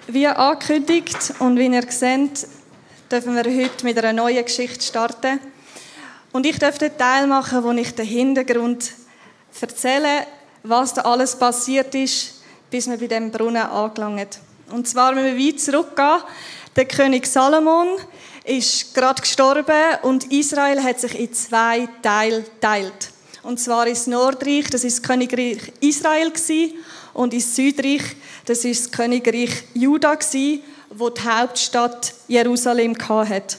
Wie angekündigt und wie ihr seht, dürfen wir heute mit einer neuen Geschichte starten. Und ich darf den Teil machen, wo ich den Hintergrund erzähle, was da alles passiert ist, bis wir bei dem Brunnen angelangt. Und zwar müssen wir weit zurückgehen. Der König Salomon ist gerade gestorben und Israel hat sich in zwei Teile geteilt. Und zwar ins Nordreich, das ist das Königreich Israel gewesen, und ins Südreich, das ist das Königreich Juda gewesen, wo die Hauptstadt Jerusalem hatte.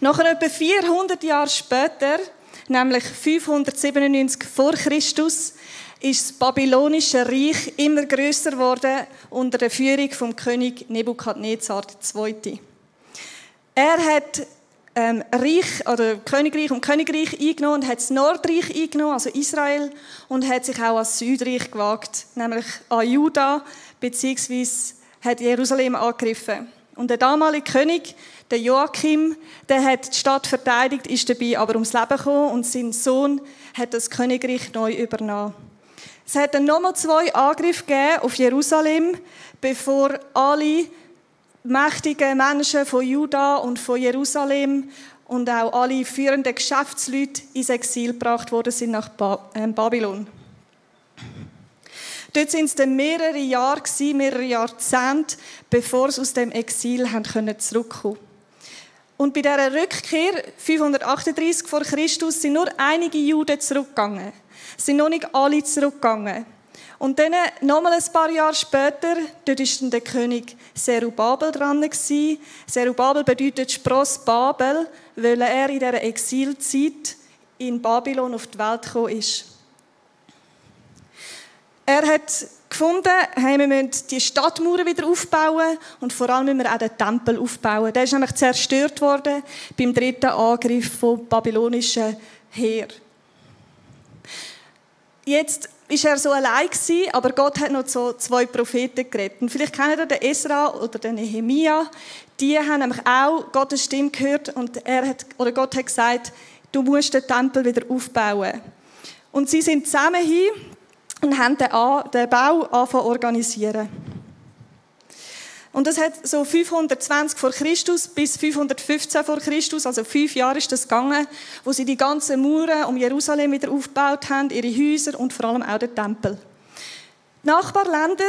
Nach etwa 400 Jahre später, nämlich 597 vor Christus, ist das babylonische Reich immer grösser geworden unter der Führung vom König Nebukadnezar II. Er hat Reich oder Königreich und Königreich eingenommen und hat das Nordreich eingenommen, also Israel, und hat sich auch ans Südreich gewagt, nämlich an Juda, beziehungsweise hat Jerusalem angegriffen. Und der damalige König, der Joachim, der hat die Stadt verteidigt, ist dabei aber ums Leben gekommen und sein Sohn hat das Königreich neu übernommen. Es hat dann nochmal 2 Angriffe gegeben auf Jerusalem, bevor alle mächtigen Menschen von Juda und von Jerusalem und auch alle führenden Geschäftsleute ins Exil gebracht worden sind nach Babylon. Dort waren es dann mehrere Jahre, mehrere Jahrzehnte, bevor sie aus dem Exil zurückkommen konnten. Und bei dieser Rückkehr, 538 vor Christus, sind nur einige Juden zurückgegangen. Es sind noch nicht alle zurückgegangen. Und dann, nochmal ein paar Jahre später, dort war dann der König Zerubabel dran. Zerubabel bedeutet Spross Babel, weil er in dieser Exilzeit in Babylon auf die Welt gekommen ist. Er hat gefunden, hey, wir müssen die Stadtmauern wieder aufbauen und vor allem müssen wir auch den Tempel aufbauen. Der ist nämlich zerstört worden beim 3. Angriff vom babylonischen Heer. Jetzt war er so allein gewesen, aber Gott hat noch so 2 Propheten geredet. Und vielleicht kennt ihr den Esra oder den Nehemia. Die haben nämlich auch Gottes Stimme gehört und Gott hat gesagt, du musst den Tempel wieder aufbauen. Und sie sind zusammen hin und haben den Bau angefangen zu organisieren. Und das hat so 520 vor Christus bis 515 vor Christus, also 5 Jahre ist das gegangen, wo sie die ganzen Mauern um Jerusalem wieder aufgebaut haben, ihre Häuser und vor allem auch den Tempel. Die Nachbarländer,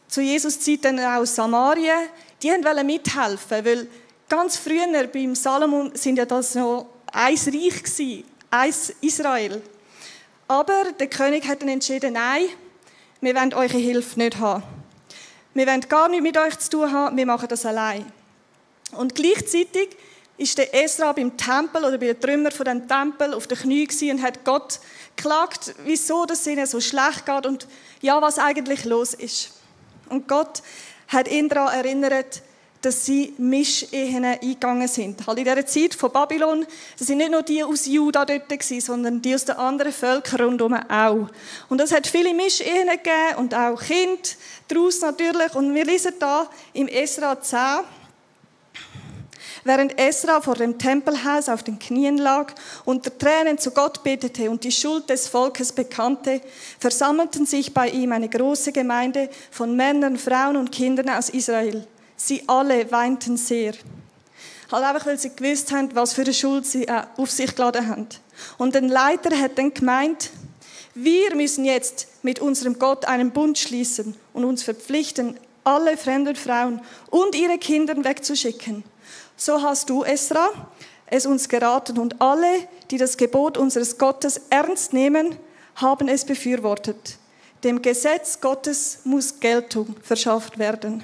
zu Jesus Zeit dann auch Samarien, die wollten mithelfen, weil ganz früher beim Salomon sind ja das noch ein Reich gewesen, ein Israel. Aber der König hat dann entschieden, nein, wir wollen eure Hilfe nicht haben. Wir wollen gar nichts mit euch zu tun haben, wir machen das allein. Und gleichzeitig ist der Esra beim Tempel oder bei den Trümmern von dem Tempel auf den Knien und hat Gott geklagt, wieso das ihnen so schlecht geht und ja, was eigentlich los ist. Und Gott hat ihn daran erinnert, dass sie Mischehen eingegangen sind. Halt in dieser Zeit von Babylon, das sind nicht nur die aus Juda dort gewesen, sondern die aus den anderen Völkern rundherum auch. Und es hat viele Mischehen gegeben und auch Kinder daraus natürlich. Und wir lesen da im Esra 10, während Esra vor dem Tempelhaus auf den Knien lag, unter Tränen zu Gott betete und die Schuld des Volkes bekannte, versammelten sich bei ihm eine große Gemeinde von Männern, Frauen und Kindern aus Israel. Sie alle weinten sehr. Halt einfach, weil sie gewusst haben, was für eine Schuld sie auf sich geladen haben. Und ein Leiter hat dann gemeint, wir müssen jetzt mit unserem Gott einen Bund schließen und uns verpflichten, alle fremden Frauen und ihre Kinder wegzuschicken. So hast du, Esra, es uns geraten und alle, die das Gebot unseres Gottes ernst nehmen, haben es befürwortet. Dem Gesetz Gottes muss Geltung verschafft werden.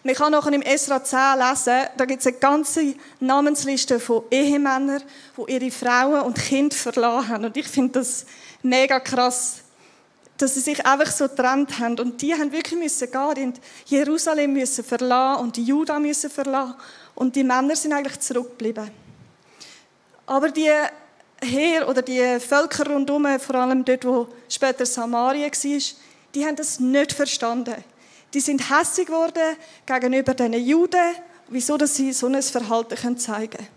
Man kann nachher im Esra 10 lesen, da gibt es eine ganze Namensliste von Ehemännern, die ihre Frauen und Kinder verlassen haben. Und ich finde das mega krass, dass sie sich einfach so getrennt haben. Und die haben wirklich müssen gehen, die haben Jerusalem müssen verlassen und die Juda müssen verlassen. Und die Männer sind eigentlich zurückgeblieben. Aber die Heer oder die Völker rundherum, vor allem dort, wo später Samarien war, die haben das nicht verstanden. Die sind hässig geworden gegenüber den Juden, wieso dass sie so ein Verhalten zeigen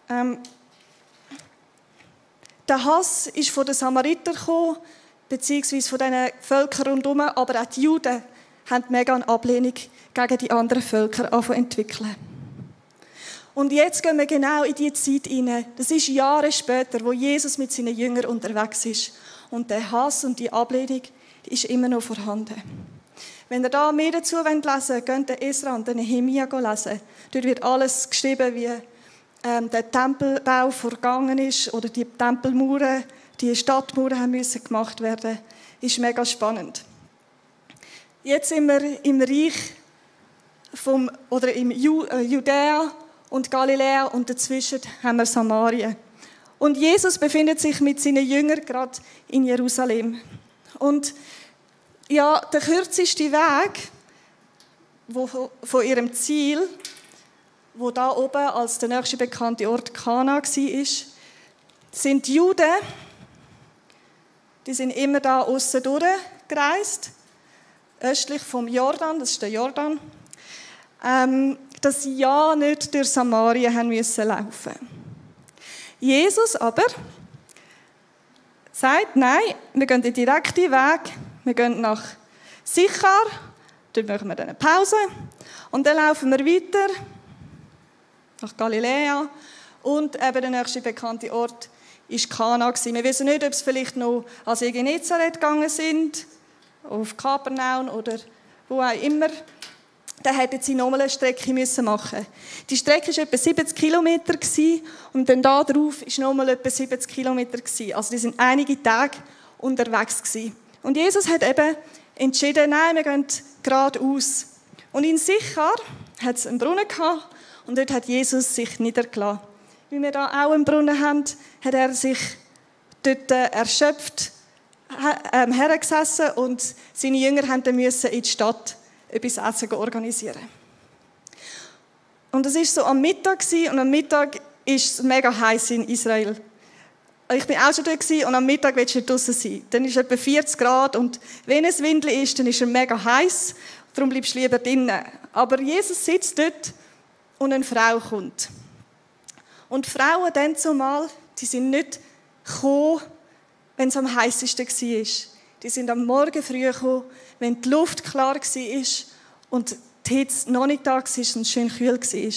können. Der Hass ist von den Samaritern gekommen, beziehungsweise von diesen Völkern rundherum, aber auch die Juden haben mega eine Ablehnung gegen die anderen Völker entwickeln. Und jetzt gehen wir genau in die Zeit hinein. Das ist Jahre später, wo Jesus mit seinen Jüngern unterwegs ist. Und der Hass und die Ablehnung, die ist immer noch vorhanden. Wenn ihr da mehr dazu lesen wollt, könnt ihr Esra und Nehemia lesen. Dort wird alles geschrieben, wie der Tempelbau vergangen ist oder die Tempelmauern, die Stadtmauern haben müssen gemacht werden. Ist mega spannend. Jetzt sind wir im Reich im Judäa und Galiläa und dazwischen haben wir Samarien. Und Jesus befindet sich mit seinen Jüngern gerade in Jerusalem. Und ja, der kürzeste Weg von ihrem Ziel, wo da oben als der nächste bekannte Ort Kana war, sind die Juden, die sind immer da aussen durchgereist, östlich vom Jordan, das ist der Jordan, dass sie ja nicht durch Samarien haben müssen laufen. Jesus aber sagt, nein, wir gehen den direkten Weg, wir gehen nach Sichar, dort machen wir dann eine Pause und dann laufen wir weiter nach Galiläa und eben der nächste bekannte Ort war Kana. Wir wissen nicht, ob es vielleicht noch an See Genezareth gegangen sind, auf Kapernaum oder wo auch immer. Dann hätten sie nochmal eine Strecke machen müssen. Die Strecke war etwa 70 Kilometer und dann da drauf war nochmal etwa 70 Kilometer. Also die sind einige Tage unterwegs gewesen. Und Jesus hat eben entschieden, nein, wir gehen geradeaus. Und in Sichar hat es einen Brunnen gehabt und dort hat Jesus sich niedergelassen. Wie wir da auch einen Brunnen haben, hat er sich dort erschöpft hergesessen und seine Jünger mussten in die Stadt etwas Essen organisieren. Und das war so am Mittag und am Mittag ist es mega heiß in Israel. Ich bin auch schon dort und am Mittag willst du nicht draussen sein. Dann ist es etwa 40 Grad und wenn es Windel ist, dann ist es mega heiß. Darum bleibst du lieber drinnen. Aber Jesus sitzt dort und eine Frau kommt. Und die Frauen dann zumal, die sind nicht gekommen, wenn es am heißesten war. Die sind am Morgen früh gekommen, wenn die Luft klar war und die Hitze noch nicht da war und es schön kühl war.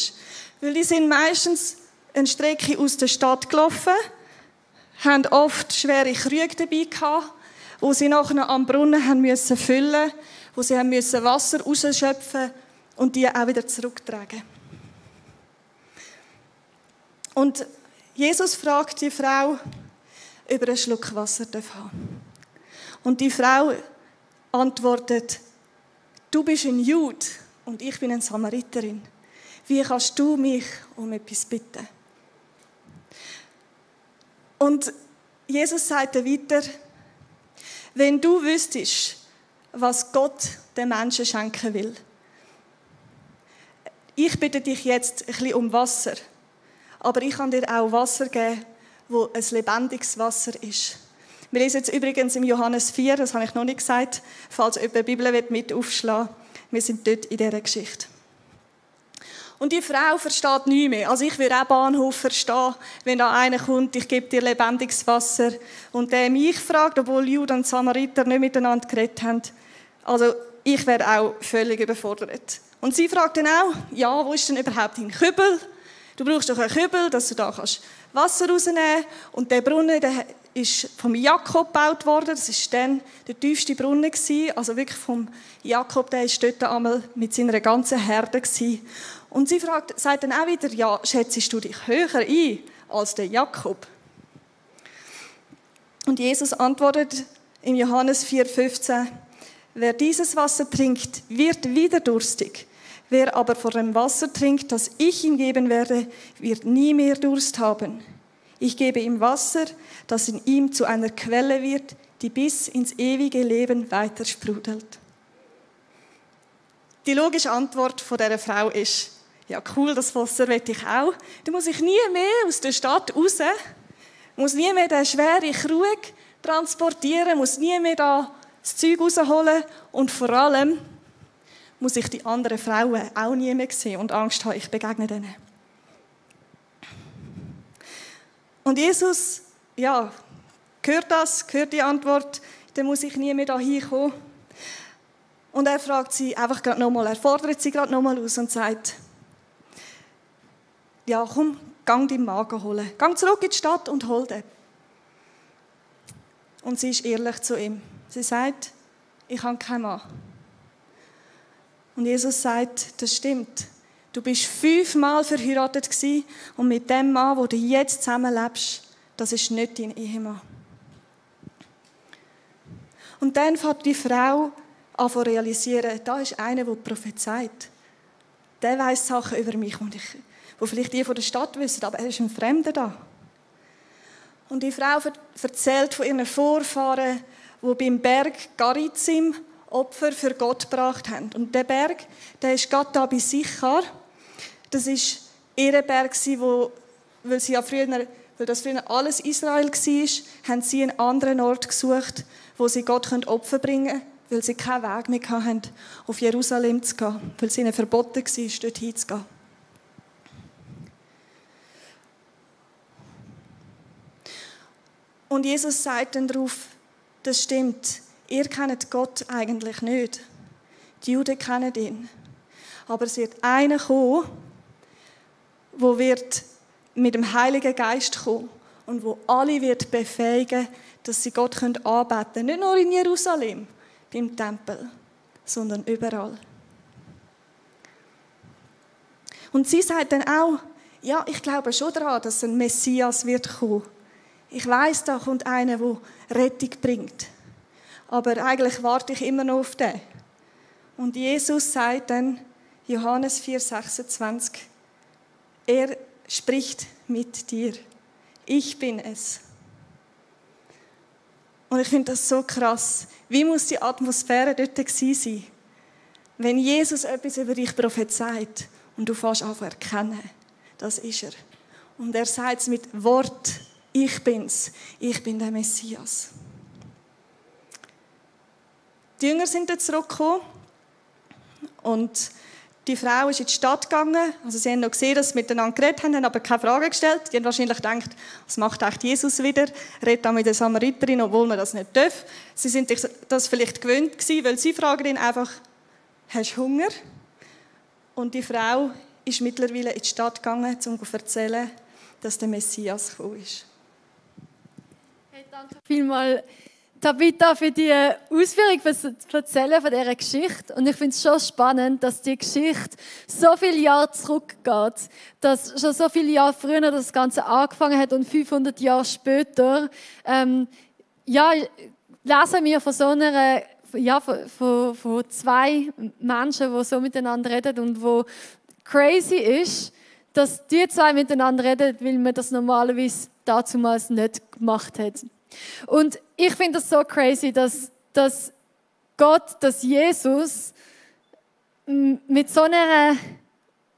Weil die sind meistens eine Strecke aus der Stadt gelaufen, haben oft schwere Krüge dabei gehabt, wo sie nachher am Brunnen haben müssen füllen, wo sie haben müssen Wasser rausschöpfen und die auch wieder zurücktragen. Und Jesus fragt die Frau, ob er einen Schluck Wasser haben darf. Und die Frau antwortet, du bist ein Jude und ich bin eine Samariterin. Wie kannst du mich um etwas bitten? Und Jesus sagte weiter, wenn du wüsstest, was Gott den Menschen schenken will. Ich bitte dich jetzt ein bisschen um Wasser, aber ich kann dir auch Wasser geben, wo ein lebendiges Wasser ist. Wir lesen jetzt übrigens im Johannes 4, das habe ich noch nicht gesagt, falls jemand die Bibel mit aufschlagen will. Wir sind dort in dieser Geschichte. Und die Frau versteht nichts mehr. Also ich würde auch Bahnhof verstehen, wenn da einer kommt, ich gebe dir lebendiges Wasser und der mich fragt, obwohl Juden und Samariter nicht miteinander geredet haben. Also ich wäre auch völlig überfordert. Und sie fragt dann auch, ja, wo ist denn überhaupt dein Kübel? Du brauchst doch einen Kübel, dass du da Wasser rausnehmen kannst. Und der Brunnen, der ist vom Jakob gebaut worden. Das war dann der tiefste Brunnen. Also wirklich vom Jakob, der war dort einmal mit seiner ganzen Herde. Und sie sagt dann auch wieder, ja, schätzest du dich höher ein als der Jakob? Und Jesus antwortet in Johannes 4,15, wer dieses Wasser trinkt, wird wieder durstig. Wer aber von dem Wasser trinkt, das ich ihm geben werde, wird nie mehr Durst haben. Ich gebe ihm Wasser, das in ihm zu einer Quelle wird, die bis ins ewige Leben weiter sprudelt. Die logische Antwort von dieser Frau ist, ja cool, das Wasser will ich auch. Da muss ich nie mehr aus der Stadt raus, muss nie mehr den schweren Krug transportieren, muss nie mehr da das Zeug rausholen und vor allem muss ich die anderen Frauen auch nie mehr sehen und Angst haben, ich begegne denen. Und Jesus, hört die Antwort, dann muss ich nie mehr da hinkommen. Und er fragt sie einfach gerade nochmal, er fordert sie gerade nochmal aus und sagt, ja komm, gang deinen Magen holen. Gang zurück in die Stadt und hol den. Und sie ist ehrlich zu ihm. Sie sagt, ich habe keinen Mann. Und Jesus sagt, das stimmt. Du bist 5-mal verheiratet gewesen und mit dem Mann, wo du jetzt zusammenlebst, das ist nicht dein Ehemann. Und dann fängt die Frau an zu realisieren, da ist einer, der prophezeit. Der weiss Sachen über mich, die vielleicht die von der Stadt wissen, aber er ist ein Fremder da. Und die Frau erzählt von ihren Vorfahren, die beim Berg Garizim Opfer für Gott gebracht haben. Und der Berg, der ist gerade da bei Sichar. Das war ihr Berg, weil das früher alles Israel war, haben sie einen anderen Ort gesucht, wo sie Gott Opfer bringen können, weil sie keinen Weg mehr hatten, auf Jerusalem zu gehen, weil es ihnen verboten war, dort hinzugehen. Und Jesus sagt dann darauf, das stimmt, ihr kennt Gott eigentlich nicht. Die Juden kennen ihn. Aber es wird einer kommen, der wird mit dem Heiligen Geist kommen und wo alle wird befähigen, dass sie Gott anbeten können. Nicht nur in Jerusalem, beim Tempel, sondern überall. Und sie sagt dann auch, ja, ich glaube schon daran, dass ein Messias wird kommen. Ich weiss, da kommt einer, der Rettung bringt. Aber eigentlich warte ich immer noch auf den. Und Jesus sagt dann, Johannes 4,26, er spricht mit dir. Ich bin es. Und ich finde das so krass. Wie muss die Atmosphäre dort gewesen sein? Wenn Jesus etwas über dich prophezeit und du fängst an zu erkennen, das ist er. Und er sagt es mit Wort, ich bin's, ich bin der Messias. Die Jünger sind dann zurückgekommen und die Frau ist in die Stadt gegangen. Also sie haben noch gesehen, dass sie miteinander geredet haben aber keine Fragen gestellt. Die haben wahrscheinlich gedacht, was macht echt Jesus wieder? Redet auch mit der Samariterin, obwohl man das nicht darf. Sie sind das vielleicht gewöhnt gewesen, weil sie fragen ihn einfach, hast du Hunger? Und die Frau ist mittlerweile in die Stadt gegangen, um zu erzählen, dass der Messias gekommen ist. Hey, danke vielmals, Tabitha, für die Ausführung, für das Erzählen von dieser Geschichte. Und ich finde es schon spannend, dass die Geschichte so viele Jahre zurückgeht, dass schon so viele Jahre früher das Ganze angefangen hat und 500 Jahre später lesen wir von so einer, von zwei Menschen, die so miteinander reden und wo crazy ist, dass die zwei miteinander reden, weil man das normalerweise damals nicht gemacht hat. Und ich finde das so crazy, dass Jesus mit so einer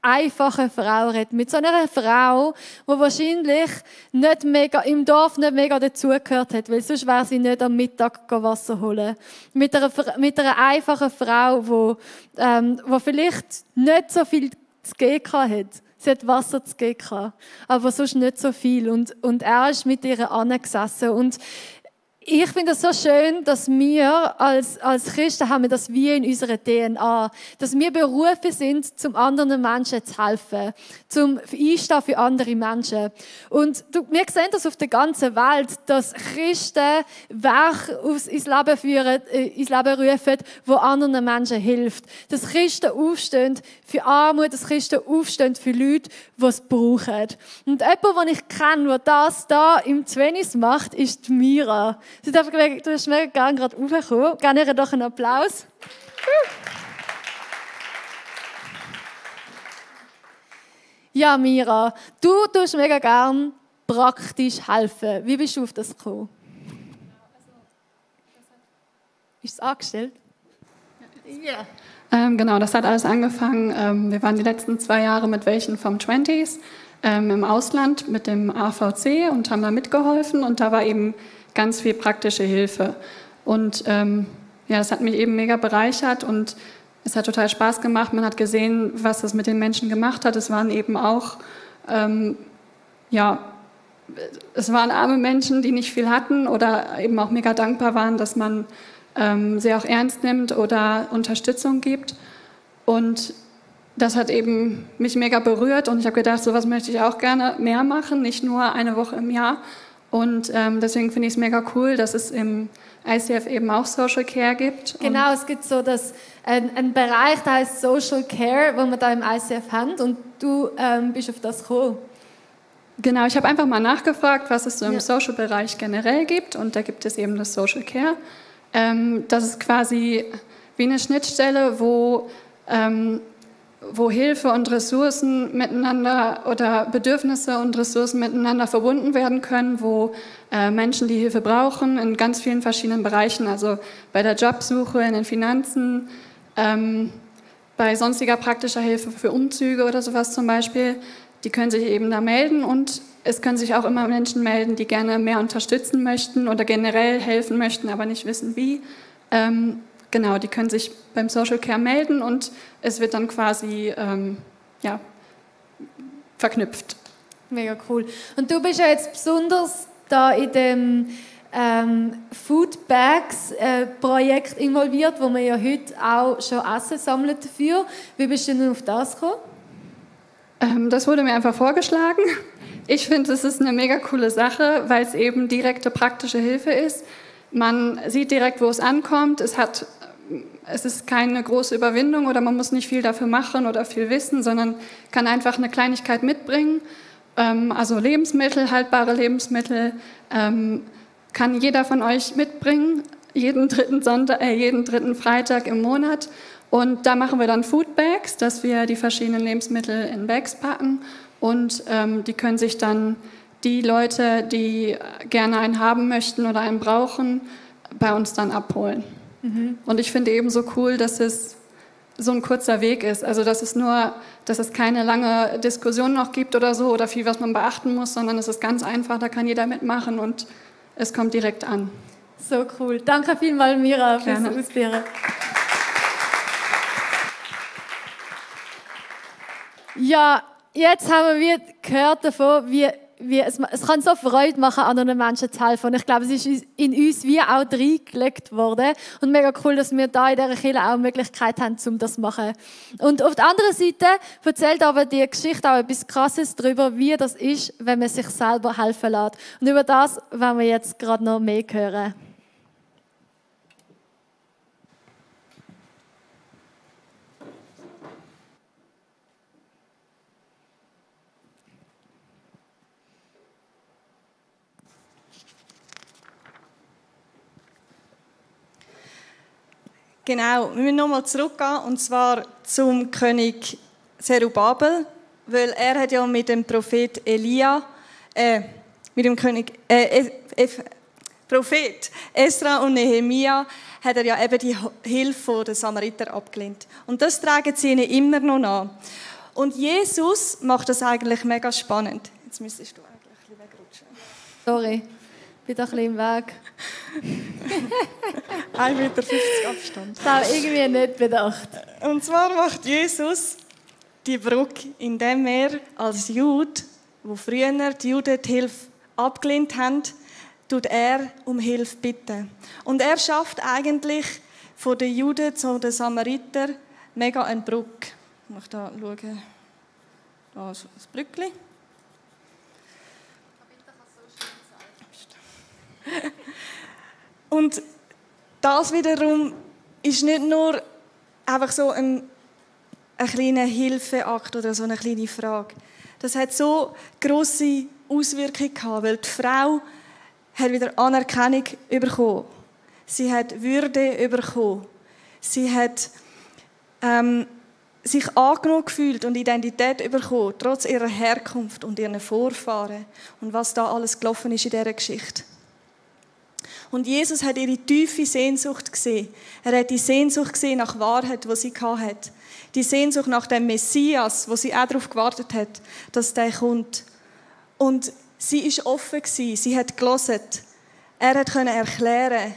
einfachen Frau redet. Mit so einer Frau, die wahrscheinlich im Dorf nicht mega dazugehört hat, weil sonst wäre sie nicht am Mittag Wasser holen. Mit einer einfachen Frau, die vielleicht nicht so viel zu geben hat. Sie hat Wasser zu geben, aber sonst nicht so viel. Und er ist mit ihr angesessen. Und ich finde es so schön, dass wir als Christen haben das wie in unserer DNA, dass wir berufen sind, zum anderen Menschen zu helfen, zum Einstehen für andere Menschen. Und wir sehen das auf der ganzen Welt, dass Christen Werke ins Leben führen, ins Leben rufen, wo anderen Menschen hilft. Dass Christen aufstehen für Armut, dass Christen aufstehen für Leute, die es brauchen. Und jemand, den ich kenne, der das da im Zwenis macht, ist die Mira. Du hast mega gerne gerade raufgekommen. Gerne ihr doch einen Applaus. Ja, Mira, du tust mega gerne praktisch helfen. Wie bist du auf das gekommen? Ist es angestellt? Ja. Genau, das hat alles angefangen. Wir waren die letzten 2 Jahre mit welchen vom 20s im Ausland mit dem AVC und haben da mitgeholfen. Und da war eben ganz viel praktische Hilfe. Und das hat mich eben mega bereichert und es hat total Spaß gemacht. Man hat gesehen, was das mit den Menschen gemacht hat. Es waren eben auch, es waren arme Menschen, die nicht viel hatten oder eben auch mega dankbar waren, dass man sie auch ernst nimmt oder Unterstützung gibt. Und das hat eben mich mega berührt und ich habe gedacht, sowas möchte ich auch gerne mehr machen, nicht nur eine Woche im Jahr. Und deswegen finde ich es mega cool, dass es im ICF eben auch Social Care gibt. Genau, es gibt so einen Bereich, der heißt Social Care, wo wir da im ICF haben und du bist auf das gekommen. Genau, ich habe einfach mal nachgefragt, was es so im Social-Bereich generell gibt und da gibt es eben das Social Care. Das ist quasi wie eine Schnittstelle, wo Hilfe und Ressourcen miteinander oder Bedürfnisse und Ressourcen miteinander verbunden werden können, wo Menschen, die Hilfe brauchen, in ganz vielen verschiedenen Bereichen, also bei der Jobsuche, in den Finanzen, bei sonstiger praktischer Hilfe für Umzüge oder sowas zum Beispiel, die können sich eben da melden und es können sich auch immer Menschen melden, die gerne mehr unterstützen möchten oder generell helfen möchten, aber nicht wissen wie. Genau, die können sich beim Social Care melden und es wird dann quasi verknüpft. Mega cool. Und du bist ja jetzt besonders da in dem Food Bags Projekt involviert, wo wir ja heute auch schon Essen sammeln dafür. Wie bist du denn auf das gekommen? Das wurde mir einfach vorgeschlagen. Ich finde, es ist eine mega coole Sache, weil es eben direkte praktische Hilfe ist. Man sieht direkt, wo es ankommt. Es ist keine große Überwindung oder man muss nicht viel dafür machen oder viel wissen, sondern kann einfach eine Kleinigkeit mitbringen. Also Lebensmittel, haltbare Lebensmittel, kann jeder von euch mitbringen, jeden dritten Freitag im Monat. Und da machen wir dann Food Bags, dass wir die verschiedenen Lebensmittel in Bags packen und die können sich dann die Leute, die gerne einen haben möchten oder einen brauchen, bei uns dann abholen. Und ich finde eben so cool, dass es so ein kurzer Weg ist. Also dass es keine lange Diskussion noch gibt oder so oder viel, was man beachten muss, sondern es ist ganz einfach, da kann jeder mitmachen und es kommt direkt an. So cool. Danke vielmals, Mira, fürs Gerne. Ausführen. Ja, jetzt haben wir gehört davon, wie es kann so Freude machen, anderen Menschen zu helfen. Und ich glaube, es ist in uns wie auch reingelegt worden. Und mega cool, dass wir da in dieser Kirche auch die Möglichkeit haben, um das zu machen. Und auf der anderen Seite erzählt aber die Geschichte auch etwas Krasses darüber, wie das ist, wenn man sich selber helfen lässt. Und über das werden wir jetzt gerade noch mehr hören. Genau, wir müssen nochmal zurückgehen, und zwar zum König Zerubabel, weil er hat ja mit dem Prophet Elia, mit dem Prophet Esra und Nehemia, hat er ja eben die Hilfe der Samariter abgelehnt. Und das tragen sie ihnen immer noch nach. Und Jesus macht das eigentlich mega spannend. Jetzt müsstest du eigentlich ein bisschen wegrutschen. Sorry, ich bin ein bisschen im Weg. 1,50 Meter Abstand. Das habe ich irgendwie nicht bedacht. Und zwar macht Jesus die Brücke, indem er als Jude, wo früher die Juden die Hilfe abgelehnt haben, tut er um Hilfe bitten. Und er schafft eigentlich von den Juden zu den Samaritern mega eine Brücke. Ich muss da schauen. Da ist das Brückli. Und das wiederum ist nicht nur einfach so ein kleiner Hilfeakt oder so eine kleine Frage. Das hat so grosse Auswirkungen gehabt, weil die Frau hat wieder Anerkennung bekommen. Sie hat Würde bekommen. Sie hat sich angenommen gefühlt und Identität bekommen, trotz ihrer Herkunft und ihren Vorfahren und was da alles gelaufen ist in dieser Geschichte. Und Jesus hat ihre tiefe Sehnsucht gesehen. Er hat die Sehnsucht gesehen nach Wahrheit, die sie hatte. Die Sehnsucht nach dem Messias, wo sie auch darauf gewartet hat, dass der kommt. Und sie war offen gewesen. Sie hat gehört. Er konnte erklären.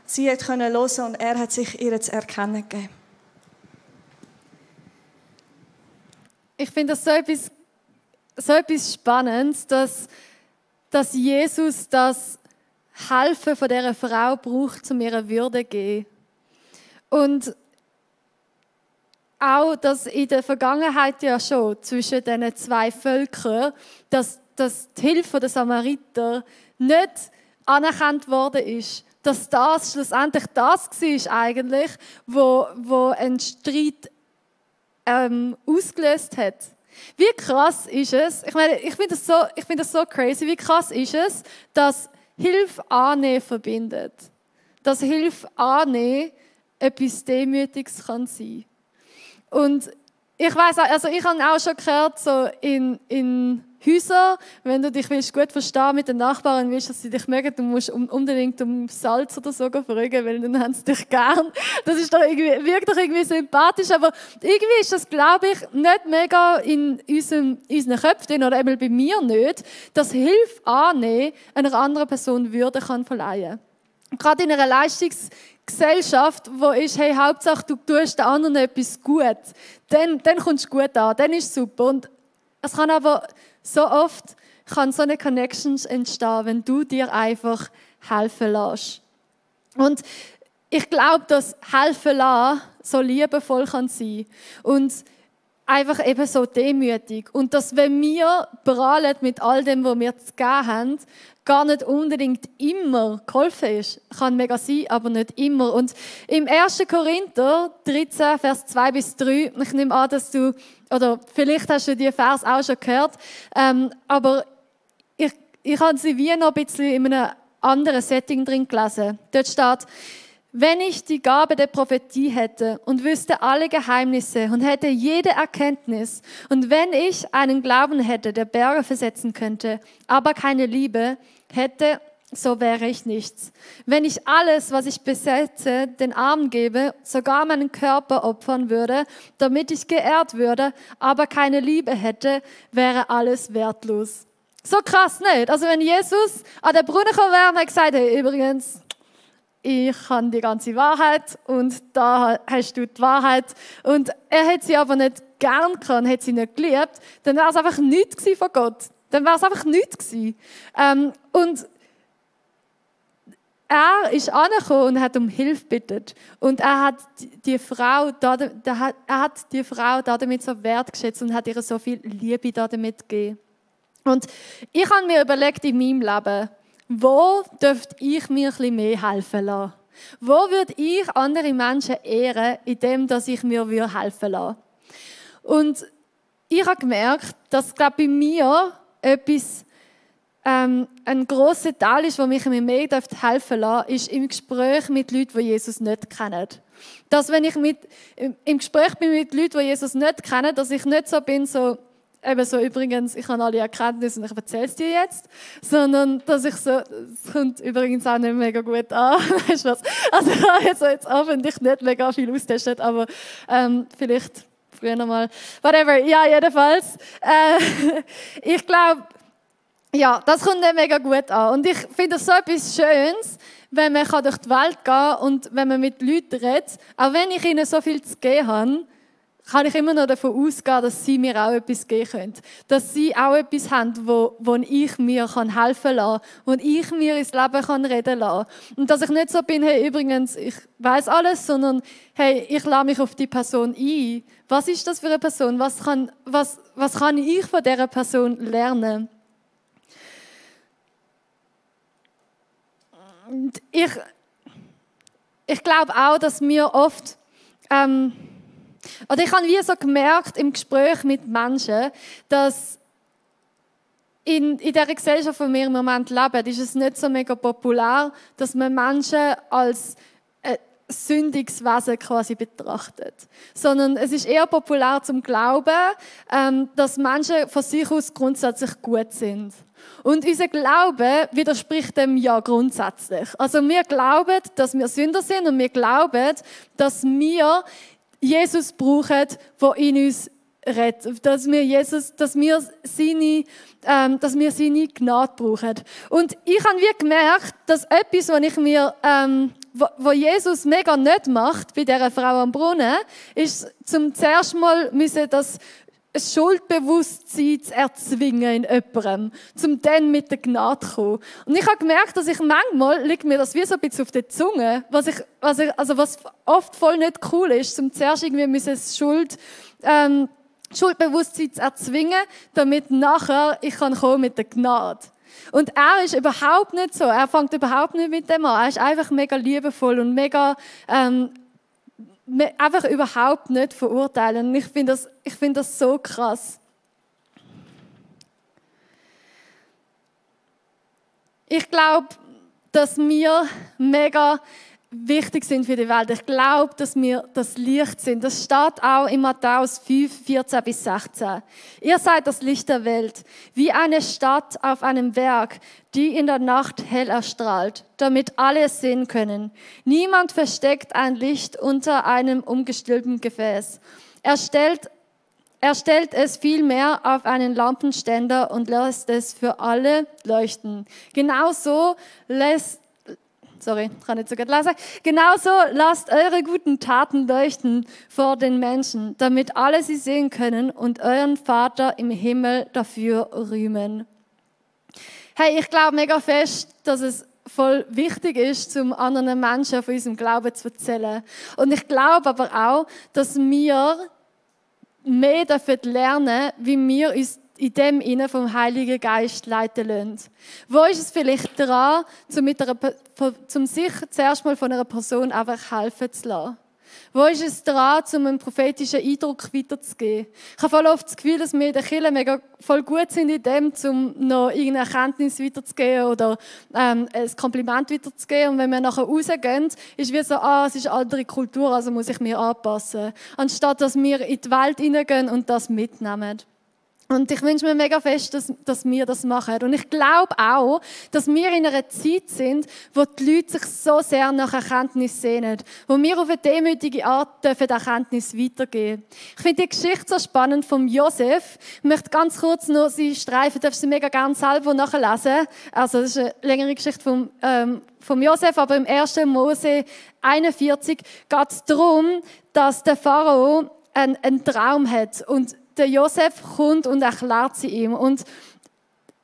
Sie konnte hören und er hat sich ihr zu erkennen gegeben. Ich finde das so etwas Spannendes, dass Jesus das Helfen von dieser Frau braucht, um ihre Würde zu geben. Und auch, dass in der Vergangenheit ja schon zwischen diesen zwei Völkern, dass die Hilfe der Samariter nicht anerkannt worden ist. Dass das schlussendlich das war eigentlich, wo einen Streit ausgelöst hat. Wie krass ist es, ich meine, ich finde das so crazy, wie krass ist es, dass Hilfe annehmen verbindet. Dass Hilfe annehmen etwas Demütiges kann sein. Und ich weiss, also ich habe auch schon gehört, so in Häusern, wenn du dich gut verstehen mit den Nachbarn willst, dass sie dich mögen, du musst unbedingt um Salz oder so fragen, weil dann haben sie dich gern. Das ist doch irgendwie, wirkt doch irgendwie sympathisch, aber irgendwie ist das, glaube ich, nicht mega in unseren Köpfen oder eben bei mir nicht, dass Hilfe annehmen einer anderen Person Würde kann verleihen. Gerade in einer Leistungsgesellschaft, wo ist, hey, Hauptsache du tust den anderen etwas gut, dann kommst du gut an, dann ist es super. Und es kann aber so oft so eine Connection entstehen, wenn du dir einfach helfen lässt. Und ich glaube, dass helfen lassen so liebevoll kann sein und einfach eben so demütig. Und dass, wenn wir prahlen mit all dem, was wir zu geben haben, gar nicht unbedingt immer geholfen ist. Kann mega sein, aber nicht immer. Und im 1. Korinther 13, Vers 2-3, ich nehme an, dass du, oder vielleicht hast du die Vers auch schon gehört, aber ich habe sie wie noch ein bisschen in einem anderen Setting drin gelesen. Dort steht: Wenn ich die Gabe der Prophetie hätte und wüsste alle Geheimnisse und hätte jede Erkenntnis und wenn ich einen Glauben hätte, der Berge versetzen könnte, aber keine Liebe hätte, so wäre ich nichts. Wenn ich alles, was ich besitze, den Armen gebe, sogar meinen Körper opfern würde, damit ich geehrt würde, aber keine Liebe hätte, wäre alles wertlos. So krass, nicht? Also wenn Jesus an den Brunnen gekommen wäre und hat gesagt, hey, übrigens, ich habe die ganze Wahrheit und da hast du die Wahrheit. Und er hat sie aber nicht gern gehabt, hat sie nicht geliebt, dann wäre es einfach nichts gewesen von Gott. Dann wäre es einfach nichts gewesen. Und er ist angekommen und hat um Hilfe gebeten. Und er hat die Frau damit so wertgeschätzt und hat ihr so viel Liebe damit gegeben. Und ich habe mir überlegt in meinem Leben, wo dürfte ich mir ein bisschen mehr helfen lassen? Wo würde ich andere Menschen ehren, indem ich mir helfen lasse? Und ich habe gemerkt, dass bei mir etwas ein grosser Teil ist, wo mich mir mehr helfen lassen, ist im Gespräch mit Leuten, die Jesus nicht kennen. Dass wenn ich im Gespräch bin mit Leuten, die Jesus nicht kennen, dass ich nicht so bin, eben so, übrigens, ich habe alle Erkenntnisse und ich erzähle es dir jetzt, sondern dass ich so, das kommt übrigens auch nicht mega gut an, weißt du was? Also ich habe jetzt hoffentlich nicht mega viel austestet, aber vielleicht früher nochmal, whatever, ja, jedenfalls. Ich glaube, ja, das kommt nicht mega gut an. Und ich finde es so etwas Schönes, wenn man durch die Welt gehen kann und wenn man mit Leuten redet, auch wenn ich ihnen so viel zu geben habe, kann ich immer noch davon ausgehen, dass sie mir auch etwas geben können. Dass sie auch etwas haben, wo ich mir helfen kann, wo ich mir ins Leben reden kann. Und dass ich nicht so bin, hey, übrigens, ich weiss alles, sondern hey, ich lasse mich auf die Person ein. Was ist das für eine Person? Was kann ich von dieser Person lernen? Und ich glaube auch, dass wir oft oder ich habe wie so gemerkt im Gespräch mit Menschen, dass in dieser Gesellschaft, in der wir im Moment leben, ist es nicht so mega populär, dass man Menschen als sündiges Wesen quasi betrachtet. Sondern es ist eher populär zum Glauben, dass Menschen von sich aus grundsätzlich gut sind. Und unser Glaube widerspricht dem ja grundsätzlich. Also wir glauben, dass wir Sünder sind und wir glauben, dass wir Jesus brauchen, der in uns redet, dass wir seine Gnade brauchen. Und ich habe wie gemerkt, dass etwas, was Jesus mega nicht macht bei dieser Frau am Brunnen, ist zum zuerst mal müssen das ein Schuldbewusstsein zu erzwingen in jemandem, um dann mit der Gnade zu kommen. Und ich habe gemerkt, dass ich manchmal, liegt mir das wie so ein bisschen auf der Zunge, was oft voll nicht cool ist, um zuerst irgendwie Schuldbewusstsein zu erzwingen, damit nachher ich kommen mit der Gnade. Und er ist überhaupt nicht so, er fängt überhaupt nicht mit dem an, er ist einfach mega liebevoll und mega einfach überhaupt nicht verurteilen. Und ich finde das so krass. Ich glaube, dass wir mega wichtig sind für die Welt. Ich glaube, dass wir das Licht sind. Das steht auch in Matthäus 5, 14 bis 16. Ihr seid das Licht der Welt, wie eine Stadt auf einem Berg, die in der Nacht hell erstrahlt, damit alle es sehen können. Niemand versteckt ein Licht unter einem umgestülpten Gefäß. Er stellt es vielmehr auf einen Lampenständer und lässt es für alle leuchten. Genauso lasst eure guten Taten leuchten vor den Menschen, damit alle sie sehen können und euren Vater im Himmel dafür rühmen. Hey, ich glaube mega fest, dass es voll wichtig ist, um anderen Menschen von unserem Glauben zu erzählen. Und ich glaube aber auch, dass wir mehr lernen dürfen, wie wir uns in dem Innen vom Heiligen Geist leiten lassen. Wo ist es vielleicht dran, zum sich zuerst mal von einer Person einfach helfen zu lassen? Wo ist es dran, um einen prophetischen Eindruck weiterzugeben? Ich habe voll oft das Gefühl, dass wir in der Kirche mega voll gut sind in dem, um noch irgendeine Erkenntnis weiterzugeben oder ein Kompliment weiterzugeben. Und wenn wir nachher rausgehen, ist es wie so, es ist eine andere Kultur, also muss ich mich anpassen. Anstatt, dass wir in die Welt hineingehen und das mitnehmen. Und ich wünsche mir mega fest, dass wir das machen. Und ich glaube auch, dass wir in einer Zeit sind, wo die Leute sich so sehr nach Erkenntnis sehnen. Wo wir auf eine demütige Art dürfen Erkenntnis weitergeben. Ich finde die Geschichte so spannend vom Josef. Ich möchte ganz kurz noch sie streifen, darfst du mega gerne selber nachlesen. Also das ist eine längere Geschichte vom Josef, aber im 1. Mose 41 geht es darum, dass der Pharao einen Traum hat. Und der Josef kommt und erklärt sie ihm. Und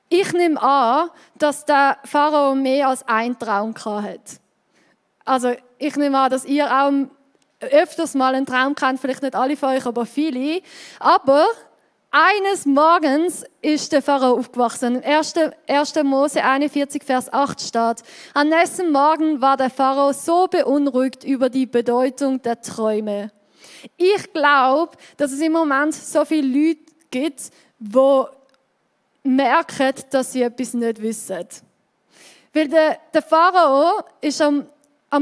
ich nehme an, dass der Pharao mehr als einen Traum hatte. Also ich nehme an, dass ihr auch öfters mal einen Traum kennt, vielleicht nicht alle von euch, aber viele. Aber eines Morgens ist der Pharao aufgewachsen. Im 1. Mose 41, Vers 8 steht: Am nächsten Morgen war der Pharao so beunruhigt über die Bedeutung der Träume. Ich glaube, dass es im Moment so viele Leute gibt, die merken, dass sie etwas nicht wissen. Weil der Pharao ist am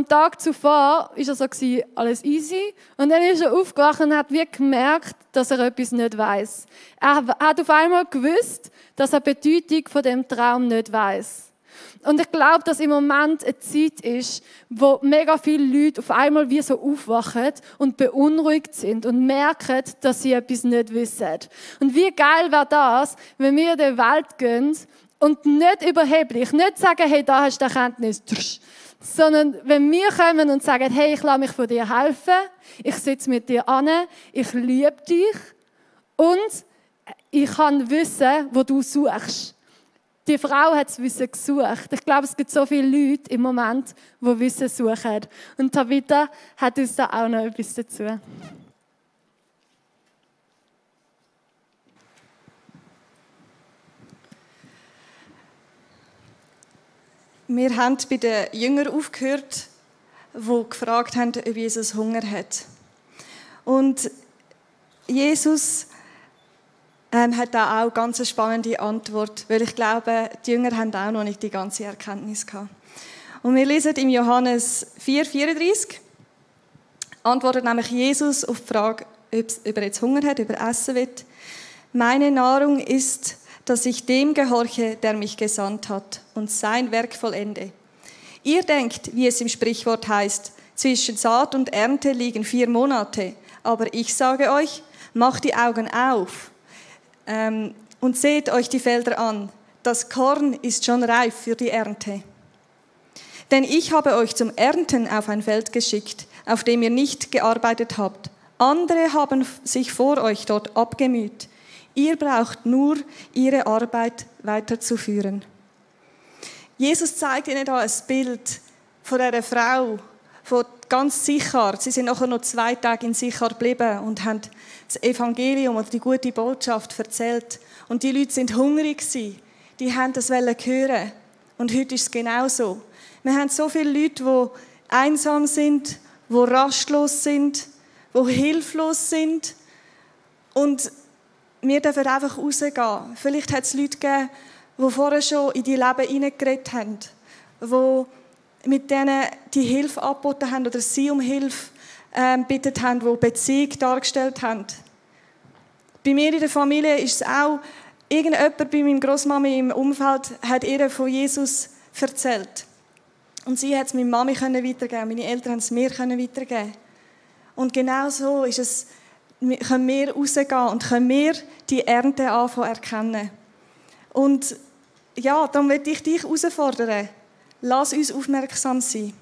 Tag zuvor ist er so gewesen, alles easy. Und dann ist er aufgewacht und hat wirklich gemerkt, dass er etwas nicht weiß. Er hat auf einmal gewusst, dass er die Bedeutung von dem Traum nicht weiß. Und ich glaube, dass im Moment eine Zeit ist, wo mega viele Leute auf einmal wie so aufwachen und beunruhigt sind und merken, dass sie etwas nicht wissen. Und wie geil wäre das, wenn wir in die Welt gehen und nicht überheblich, nicht sagen, hey, da hast du Erkenntnis, sondern wenn wir kommen und sagen, hey, ich lasse mich von dir helfen, ich sitze mit dir an, ich liebe dich und ich kann wissen, wo du suchst. Die Frau hat das Wissen gesucht. Ich glaube, es gibt so viele Leute im Moment, die Wissen suchen. Und Tabitha hat uns da auch noch etwas dazu. Wir haben bei den Jüngern aufgehört, die gefragt haben, ob Jesus Hunger hat. Und Jesus hat da auch ganz eine spannende Antwort, weil ich glaube, die Jünger haben auch noch nicht die ganze Erkenntnis gehabt. Und wir lesen im Johannes 4,34, antwortet nämlich Jesus auf die Frage, ob er jetzt Hunger hat, ob er essen will. Meine Nahrung ist, dass ich dem gehorche, der mich gesandt hat und sein Werk vollende. Ihr denkt, wie es im Sprichwort heißt, zwischen Saat und Ernte liegen 4 Monate, aber ich sage euch, macht die Augen auf und seht euch die Felder an. Das Korn ist schon reif für die Ernte. Denn ich habe euch zum Ernten auf ein Feld geschickt, auf dem ihr nicht gearbeitet habt. Andere haben sich vor euch dort abgemüht. Ihr braucht nur, ihre Arbeit weiterzuführen. Jesus zeigt ihnen da ein Bild von dieser Frau, von ganz Sichar. Sie sind nachher noch 2 Tage in Sichar geblieben und haben das Evangelium oder die gute Botschaft erzählt. Und die Leute sind hungrig gewesen. Die haben das hören. Und heute ist es genauso. Wir haben so viele Leute, die einsam sind, die rastlos sind, die hilflos sind. Und wir dürfen einfach rausgehen. Vielleicht hat es Leute gegeben, die vorher schon in die Leben hineingeredet haben, die mit denen die Hilfe angeboten haben oder sie um Hilfe gebeten haben, die Beziehung dargestellt haben. Bei mir in der Familie ist es auch, irgendjemand bei meiner Großmami im Umfeld hat ihr von Jesus erzählt. Und sie hat es meiner Mami weitergeben, meine Eltern haben es mir weitergeben. Und genau so ist es, können wir rausgehen und können wir die Ernte anfangen erkennen. Und ja, dann möchte ich dich herausfordern. Lass uns aufmerksam sein.